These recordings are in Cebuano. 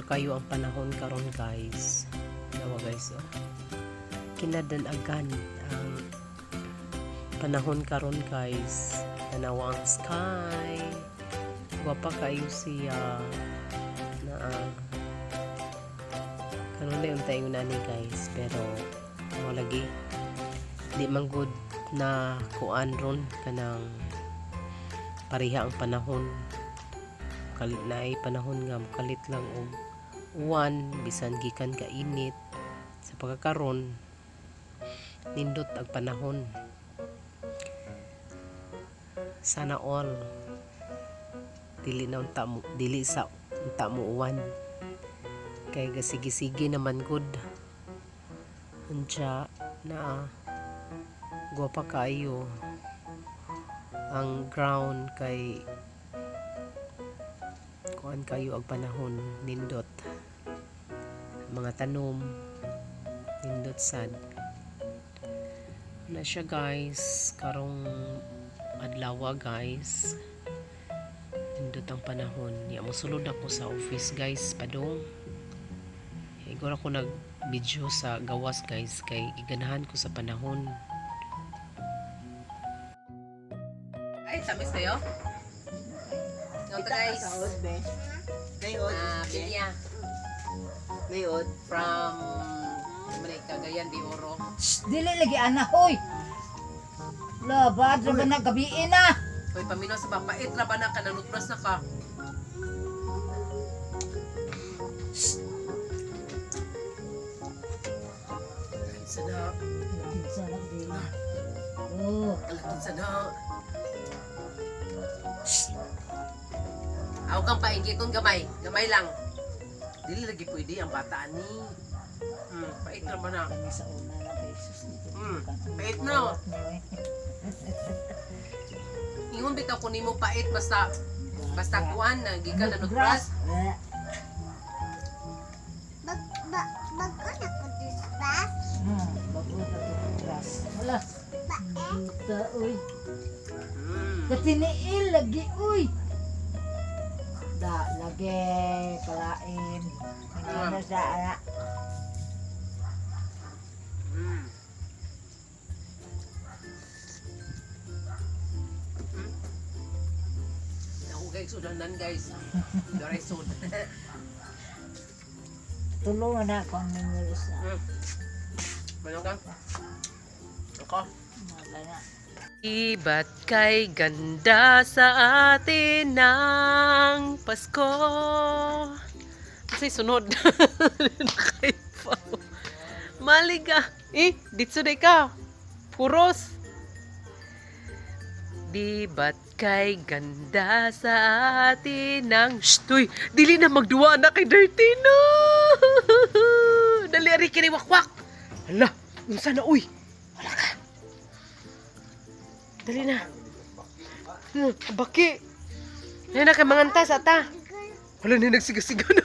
Kayo ang panahon karon, guys. Nawa, guys, oh. Kinadanagan ang panahon karon, guys. Tanawa ang sky. Gwapa kayo siya na karon na yung tayo nani, guys, pero mo lagi di man good na kuan ron kanang pareha ang panahon. Kalit na ay panahon nga kalit lang og uwan bisan gikan ka init. Sa pagkakaron, nindot ang panahon. Sana all dili na unta mo, dili sa unta mo uwan kay gasigi-sige naman gud. Unya na gwapa kaayo ang ground kay kuan kayo ang panahon, nindot mga tanom, nindot sad na siya, guys. Karong adlaw, guys, nindot ang panahon ya. Mosulod ako sa office, guys, padung. Igor ako nag video sa gawas, guys, kay giganahan ko sa panahon. Ay, tamis kayo. Ito, guys. Nayod. Pinya Nayod. From Malay, Cagayan de Oro. Shh, dili lagi ana hoy. La bad ra ba na gabi na. Hoy, paminaw sa papait ra ba na ka, nanutras na ka. Kinsa na? Kinsa na dili. Oh, Kinsa na? Aw kang paingiton gamay, gamay lang. Dili lagi pwede ang bata ni. Pait ra ba na? Kami sa una lang kay Jesus dito. Pait na. Ingon bitaw ko nimo pait basta basta kuan na gikan na nutras. Eh, Bag, ba, bago na ko dispas. Bago na to grass. Wala. Ba, eh. Ta uy. Katiniil lagi uy. Da lagi kalain. Ano sa ana. Ako, guys, sudanan, guys. Doray sud. Tulungan na ako ang memories na. Ano ka? Ako. Wala na. Iba't kay ganda sa atin ng Pasko. Kasi sunod. Nakaipaw. Maliga. Eh, ditso day ka. Puros. Di ba't kay ganda sa atin ng... Shh, tuy! Dili na magduwa na kay dirty na! Dali, ari, kini wakwak! Hala, unsa na, uy! Wala ka! Dali na. Baki. Dali na kay mangantas, ata. Wala na, nagsigasiga na.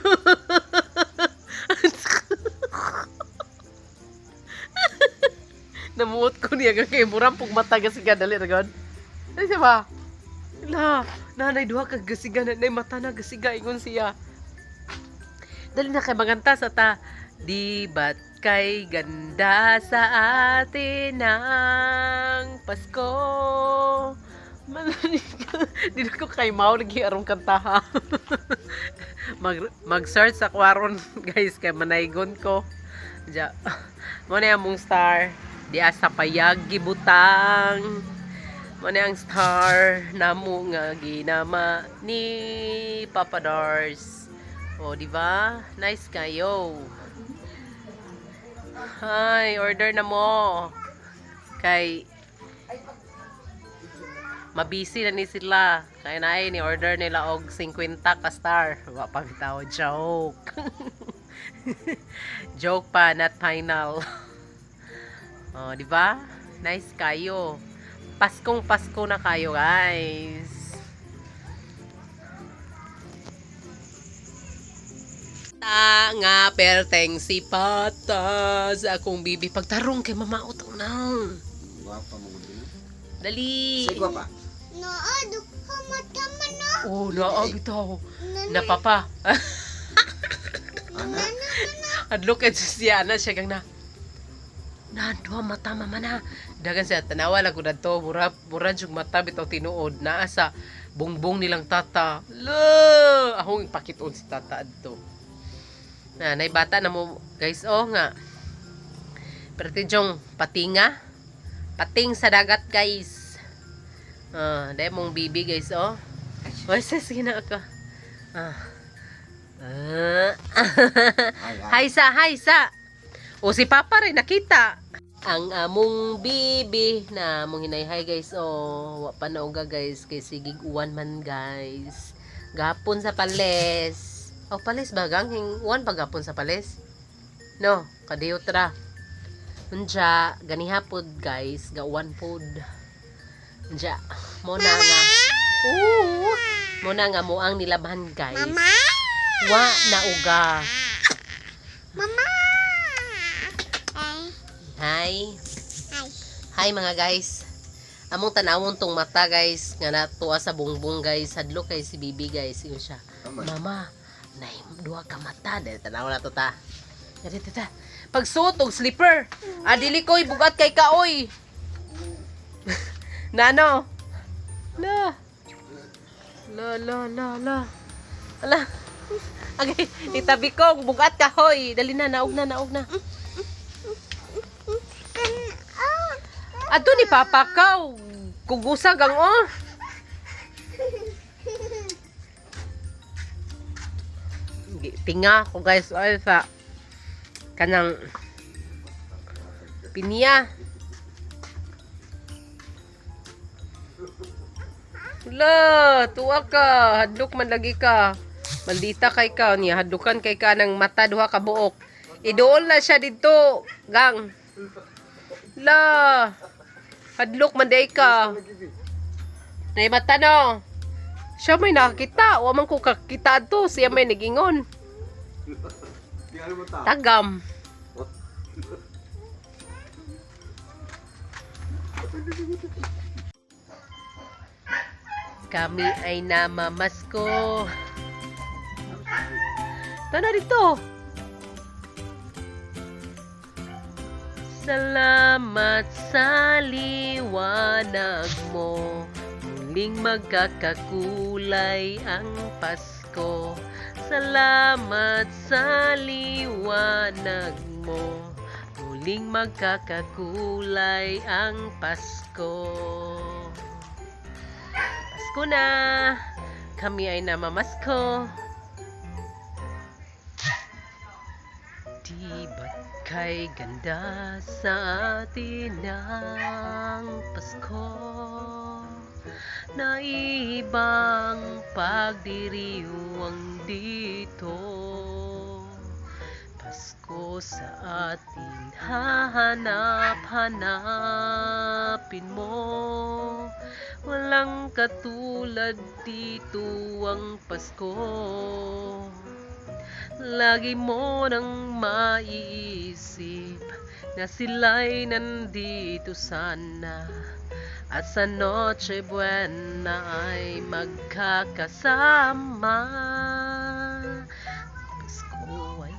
Namuot ko niya kay murang pug mata gasiga dali ra god. Dali siya ba? La, nanay duha ka gasiga na mata na gasiga ingon siya. Dali na kay mangantas, ata. Di ba't kay ganda sa atin ng Pasko? Di na ko kay Mao lagi arong kantaha. Mag-search sa kwaron, guys, kay manaygon ko. Ja. Mo na among star. Di asa payag gibutang. Mo na ang star namo nga ginama ni Papa Dars. O, di ba? Nice kayo. Hi, order na mo. Kay mabisi na ni sila. Kaya na ay ni order nila og 50 ka star. Wa pa bitaw, joke. Joke pa, not final. Oh, di ba? Nice kayo. Paskong Pasko na kayo, guys. Ta nga perteng si pata sa akong bibi pagtarong kay mamaot ang na. Gwapa mo gud. Dali. Say gwapa. Naa, dukha mata man na. Oh, naa bitaw. Nanay, Na papa. Hadlok kay siya na siya kang na. Na duha mata mama na. Dagan siya tanawa lang ko dadto, mura mura jug mata bitaw tinuod naa sa bungbong nilang tata. Lo, akong ipakit-on si tata adto. Na nay bata na mo guys, oh nga. Pero jong patinga. Pating sa dagat guys. Ah, dahil mong bibi guys, oh. Oy, sis, gina ka. Ah. Ah. Ay, ay. Hi sa, hi sa. O si Papa rin nakita. Ang among bibi na among hinayhay guys. Oh, wa pa na uga guys kay sigig uwan man guys. Gapon sa pales. Oh, pales ba gang hing uwan pa gapon sa pales? No, kadiyot ra. Unja, ganiha pod guys, gauwan pod. Unja, mo na nga. Oo. Mo na nga mo ang nilabhan guys. Mama. Wa na uga. Mama. Ay. Hi. Ay. Hi mga guys. Among tanawon tong mata guys nga natuwa sa bungbong guys. Hadlok kay si Bibi guys. Ingon siya. Tama. Mama, nay duha ka mata. Dahil tanaw na to ta. Dali ta ta. Pagsuot og slipper. Ah, dili koy bugat kay kaoy. Nano? La. La la la la. Ala. Okay, itabi ko bugat ka hoy. Dali na, naog na, naog na. Oh. Adto ni Papa ka kugusag ang oh. Tinga ko guys ay sa kanang pinya. Hala, tuwa ka, hadlok man lagi ka. Maldita kay ka niya, hadlukan kay ka ng mata duha ka buok. Iduol na siya didto, gang. La. Hadlok man day ka. Nay mata no. Siya may nakakita. Wa man ko kakita to. Siya may nagingon. Di alam mo ta. Tagam. Kami ay namamasko. Tana dito. Salamat sa liwanag mo. Muling magkakakulay ang Pasko. Salamat sa liwanag mo. Muling magkakakulay ang Pasko. Pasko na! Kami ay namamasko. Di ba't kay ganda sa atin ang Pasko na ibang pagdiriwang dito? Pasko sa atin hahanap-hanapin mo. Walang katulad dito ang Pasko. Lagi mo nang maiisip na sila'y nandito sana at sa Noche Buena ay magkakasama. Pasko ay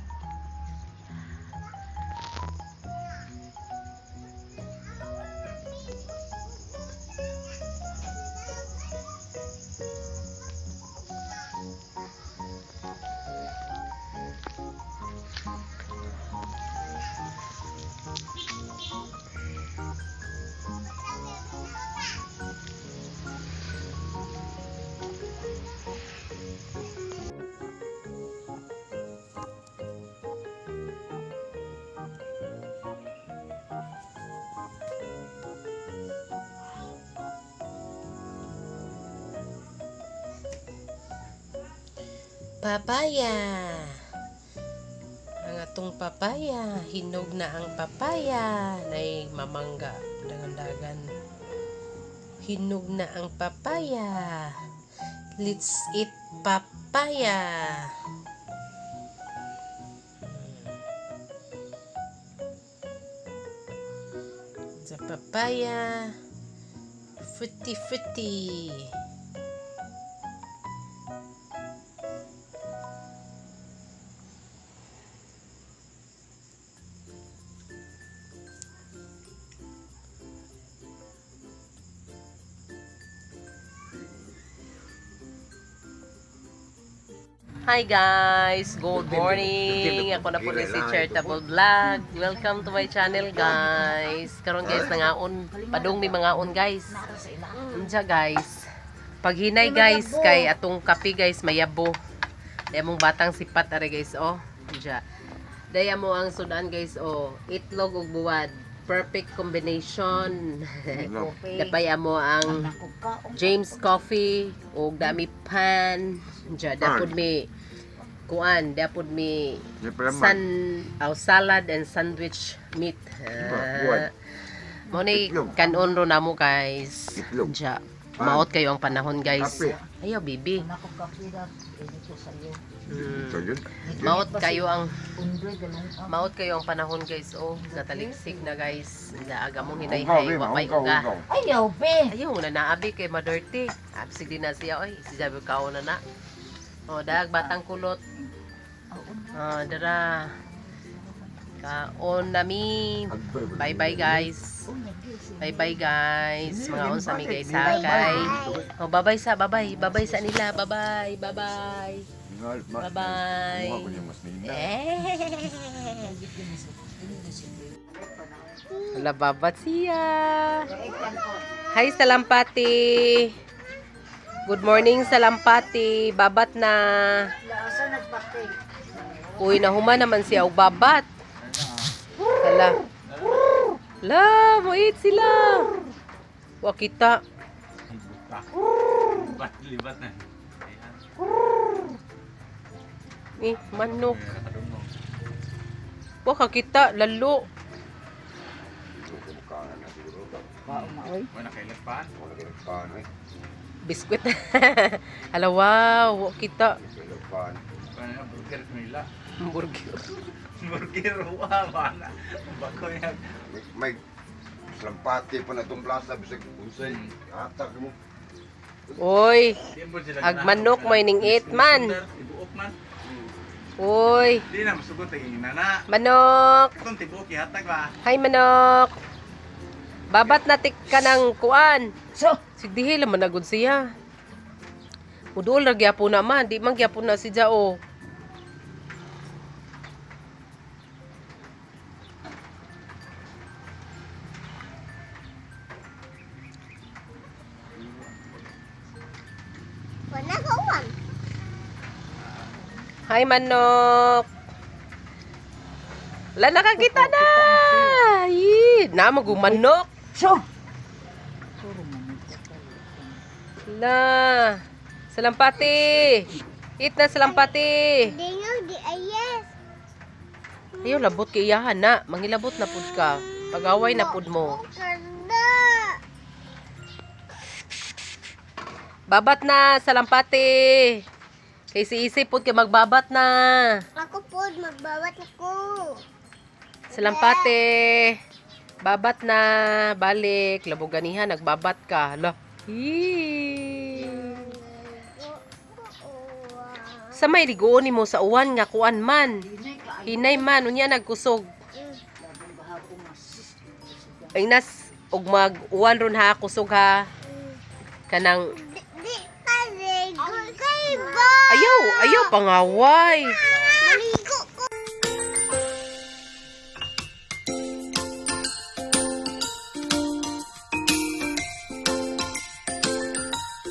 papaya. Ang atong papaya, hinog na ang papaya, nay mamangga dagan-dagan. Hinog na ang papaya. Let's eat papaya. The papaya, fruity fruity. Hi guys! Good morning! Ako na po ni si Charitable Vlog. Welcome to my channel, guys. Karon guys, nangaon. Padung mi mangaon, guys. Unsa, guys? Paghinay, guys, kay atong kape, guys, mayabo. Daya mong batang sipat are, guys, oh. Unsa. Daya mo ang sudan, guys, oh. Itlog ug buwad. Perfect combination. Dapay mo ang James Coffee ug dami pan. Diya, dapod mi kuan, dapod mi san aw salad and sandwich meat. Buwan. Mo ni Itlog. kanon ro namo, guys. Itlog. Diya. Pan. Maot kayo ang panahon, guys. Kape. Ayaw, bibi. Anak ko kape na ko sa iyo. Maot kayo ang Undoy galong ang maot kayo ang panahon, guys. Oh, nataliksik na, guys. Daaga mong hinayhay, wa may uga. Ayaw be. Ayaw na naabi kay madirty. Absig din na siya oy. Si sabi kao na na. Oh, dag batang kulot. Oh, dara. Kaon nami. Bye bye, guys. Bye bye, guys. Mga unsa mi, guys, ha kay. Oh, bye bye sa bye bye. Bye bye sa nila. Bye bye. Bye bye. Bye-bye. Eh. Hala, babat siya. Hi, Salampati. Good morning, Salampati. Babat na. Asa nagpatay. Uy, nahuma naman siya og babat. Hala. La, muit sila. Wa kita. Libat na. Eh, manok. Wa ka kita, lalo. Maoy. Wala kailan pa. Biskwit. Hala, wow, wa kita. Paano na burger nila? Burger. Burger wa wala. Bago yan. May slampati pa na itong plaza bisag unsay hatak mo. Uy, Di mo sila Ag manok mo ining it man. Tibuok man. Uy, Di na masugot ang nana. manok. Katong tibuok ihatag ba? Hi, manok. Babat na tik ka ng kuan. So, Sigdihi laman na gud siya. Mudol ra gyapon na man, di man gyapon na si Jao. Wala ka uwan. Hi, manok. Wala, nakakita na. Yee, na manok. So. La. Salampati. Eat na, salampati. Dingaw di ayes. Ayaw, labot kay iyahan na. Mangilabot na pud ka. Pag-away na pud mo. Ganda. Babat na, salampati. Kay si Isip pud kay magbabat na. Ako po, magbawat ako. Salampati. Babat na. Balik. Labuganihan, nagbabat ka. Hala. Yee. Sa may ligoon nimo sa uwan nga kuan man. Hinay man unya nagkusog. Ay nas og mag uwan ron ha, kusog ha. Kanang Di, di ka ligo kay ba? Ayaw, ayaw pangaway.